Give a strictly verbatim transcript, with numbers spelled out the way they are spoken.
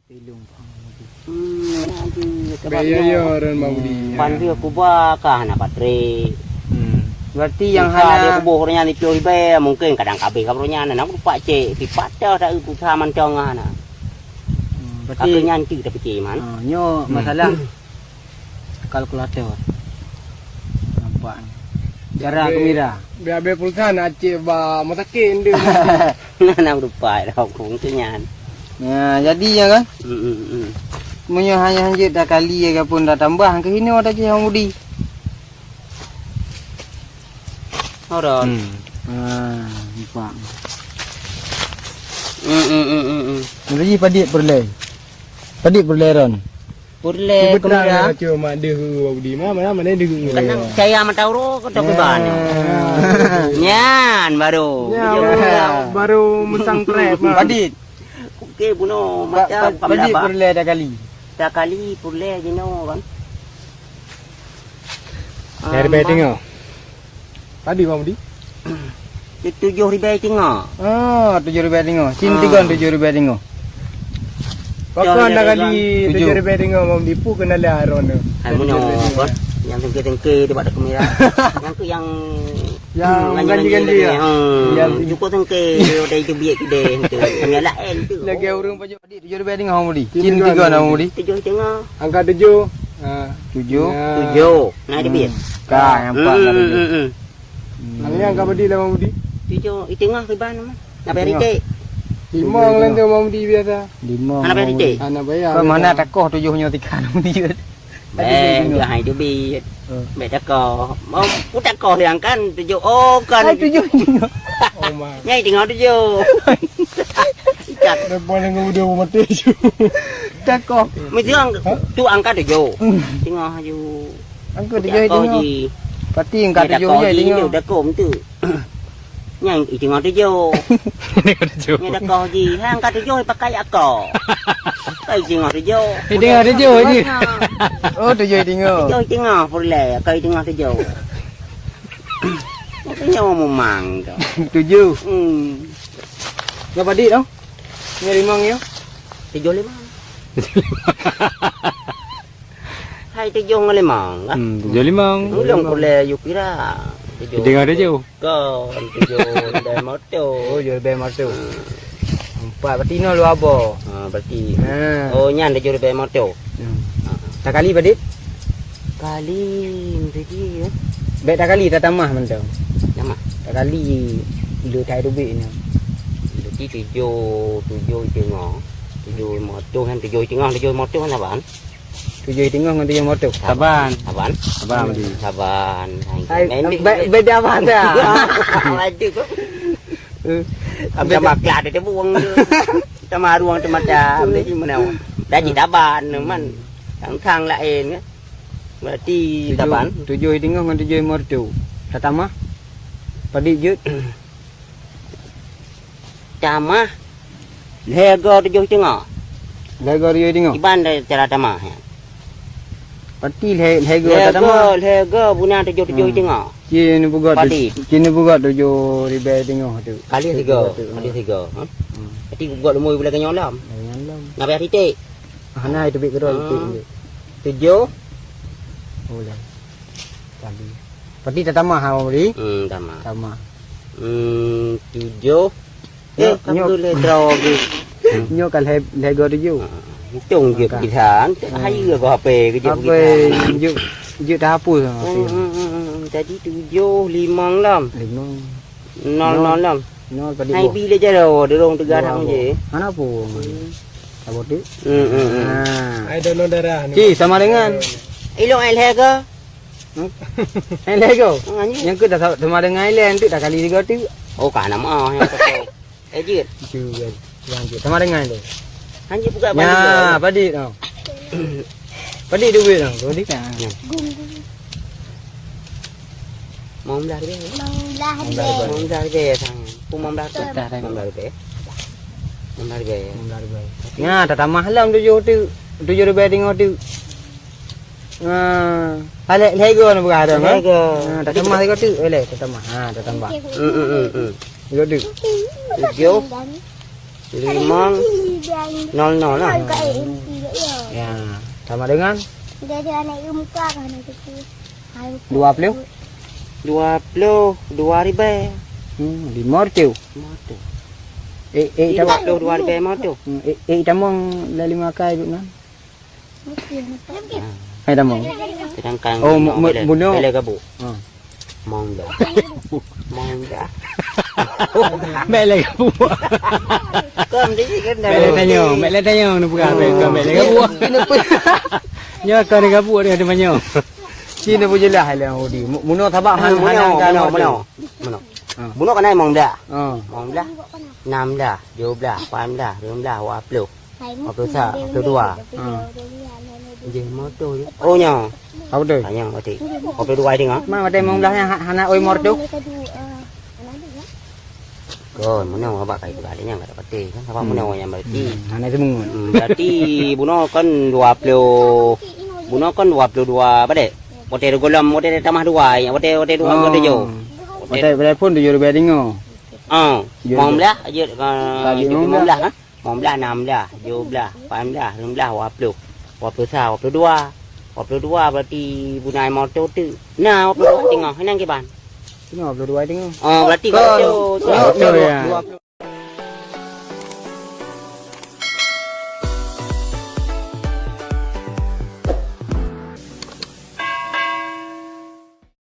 Ilung paham lagi. Hmm, laju. Baya yo ron Bang Budi. Pan dia kuba kah na Patrick. Hmm. Berarti yang hana dia kuboh nyan itu ibai mungkin kadang kabeh ka nyan na rupa cek pipat dah tak usaha mantong ah na. Hmm, berarti aku nyan tu tapi cek man. Ha, nyo masalah kalkulator. Nampak ni. Cara aku mira. Biar-biar pulsa nak cek ba rumah sakit tu. Nah, nah, rupa dah aku tu nyan. Nah, jadi ya kan? Hmm, hmm, hmm. Meunyoe hanya hanjeuet dah kali ya pun dah tambah ke hino dah je Bang Budi. Orang. Hmm. Ah, nampak. Hmm, hmm, hmm, hmm, hmm. Jadi padik purlai. Padik purlai ron. Purlai kemira. Cuma deh Bang Budi. Mana, mana, mana deh. Kan saya mata uru ke tak ban. Nyan baru. Ya, baru, baru musang trap. Padit. Okey, bunoe macam padit purlai dah kali. Dah kali purlai jinoe kan. Dari Baitingo. Tadi Bang Budi? Tujoh ribèe singoh. Ah, tujoh ribèe singoh. Cin tigon tujoh ribèe singoh. Pakon dah kali tujoh ribèe singoh Bang Budi pu kena lé aron tu. Hai munyoe bos, nyang tengke-tengke di bak kamera. Nyang tu yang ganji-ganji ya. Hmm. Yang cukup tengke dari tu biek kedai tu. Yang lain tu. Lagi urang Padit tujoh ribèe singoh Bang Budi. Cin tigon Bang Budi. Tujoh singoh. Angka tujoh. Ha. Tujoh. Tujoh. Nah, dia biet. Ka, nampak ka tujoh. Hmm. Angka padit lah Bang Budi. Tujoh, i tengah kiban nama. Nak bayar titik. Limong lah tu Bang Budi biasa. Limong. Anak bayar titik. Anak bayar. Kau mana takoh tujoh nyoe tikan Bang Budi. Bèk, dah hai tu biet. Bèk takoh. Mau pu takoh yang kan tujoh. Oh, kan. Hai tujoh. Oh, ma. Nyai tengah tujoh. Ikat. Depan dengan udah mati tu. Takoh. Mesti tu angka tujoh. Tengah aju. Angka tujoh tengah. Pati angka tujoh je tengah. Takoh tu. Nyang i tengah tujoh. Nyang tengah tujoh. Nyang tengah tujoh. Hai angka tujoh pakai ako. Kai tengah tujoh. I tengah tujoh je. Oh, tujoh i tengah. Tujoh i tengah pulai, kai tengah tujoh. Itu nyawa memang tu. Tujoh. Hmm. Berapa dik tu? Ni limong ya? Tujoh limong. Hai tujoh ngon limong kan? Hmm, tujoh limong. Ulôn pulai yuk kira. Tujoh. Tiga tujoh. Kon tujoh ribèe moto. Oh, tujoh ribèe moto. Empat berarti nol dua boh. Ha, berarti. Ha. Oh, nyan tujoh ribèe moto. Hmm. Ha. Takali padit? Kali mesti ya. Bèk takali tatamah mantong. Tamah. Takali le tai rubik nyan. Berarti tujoh, tujoh i tengah. Tujoh moto kan, tujoh i tengah, tujoh moto kan saban? Tujoh i tengah ngon tujoh moto. Saban. Saban. Saban. Saban. Hai, beda apa dah? Apa itu kok? Sama kelas ada buang tu. Sama ruang tu macam ni mana? Dah jitaban man. Tang-tang lain kan. Berarti taban. Tujoh i tengah ngon tujoh i moto. Tatamah. Padit jeuet. Tamah lhèe go tujoh i tengah. Lhèe go tujoh i tengah. Iban cara tamah nyan. Berarti lhèe, lhèe go tatamah. Lhèe go, lhèe go bunan tujoh, tujoh i tengah. Cin bugot. Padit. Cin bugot tujoh ribèe tengah tu. Kali tiga, kali tiga, ha? Hmm. Berarti bugot leumo bulan ganyong lam. Ganyong lam. Nak bayar titik. Hana itu bit kedua titik. Tujoh. Oh, dah. Tadi. Berarti tatamah ha Bang Budi? Hmm, tamah. Tamah. Hmm, tujoh. Eh, nyoe, nyoe. Nyoe kan lhèe, lhèe go tujoh. Ha, hitung je pilihan. Hai go H P ke je pilihan. Jeuet, jeuet tahapus. Hmm, hmm, hmm, hmm. Jadi tujoh limong lam. Limong. Nol, nol lam. Nol padit. Hai bi le jaro, dorong teugarang je. Hana pun. Saboh tu. Hmm, hmm, hmm. Ha. Ai donor darah ni. Ci, sama dengan. Ilong ai lhèe go. Hai lego. Nyang keu dah sama dengan Thailand tu dah kali tiga tu. Oh, ka nama yang kosong. Eh, jeuet. Itu kan. Yang tu sama dengan tu. Hanjeuet buka balik. Nah, padit tu. Padit duit tu, padit. Mau belah dia. Mau belah dia. Mau belah dia sang. Ku mau belah tu. Mau belah dia. Mau belah dia. Mau belah dia. Nya, tatamah lam tujuh tu. Tujuh ribu tinggal tu. Ha, lhèe, lhèe go na peugah dah, ha? Lhèe go. Ha, tatamah lego tu. Eh, leh, tatamah. Ha, tatamah. Hmm, hmm, hmm, hmm. Lego tu. Tujuh. Limong nol nol lah. Ya, sama dengan dua puluh. Dua puluh dua ribèe. Hmm, lima ratus. Lima ratus. Eh, eh, dua puluh dua ribèe lima ratus. Hmm, eh, eh, tamong lah lima kai duk nan. Hai tamong. Sedangkan oh, mu-, mu-, bèlè, muno. Bèlè gabuk. Hmm. Mong dah. Mong dah. Mek lagi buah. Kau mesti kan dah. Mek lagi tanyong, mek lagi tanyong ni bukan, mek, mek lagi buah. Nyoe kau ni gabuk dia ada banyak. Sini pun jelas lah Udi. Mu-, muno sabak han-, muno, muno, muno. Ha. Muno kan mong dah. Ha. Mong dah. Enam dah, tujuh belas, lapan belas, sembilan belas, dua puluh. Dua puluh sa, dua puluh dua. Ha. Jih moto je. Oh, nyoe. Apa tu? Tanya mati. Dua puluh dua tengok. Mana mati mong dah yang ha-, hana oi mor tu? Kon, mana awak kai tu ada nyang kata pati kan? Apa mana yang berarti? Hmm, hana semungut. Hmm, berarti buno kan dua puluh. Buno kan dua puluh dua apa dek? Wote golom, wote tamah dua, ya, wote, wote dua, oh, wote tujuh. Wote, wote pun tujuh lebih ringo. Ah, tujuh lebih. Lima belas aja, ah, lima belas, ha? Lima belas, enam belas, tujuh belas, lapan belas, sembilan belas, dua puluh. Dua puluh sa, dua puluh dua. Dua puluh dua berarti bunai motor tu. Nah, dua puluh dua tengah, nang kiban. Lima puluh dua tengah. Oh, berarti kau tu, tu, tu, ya.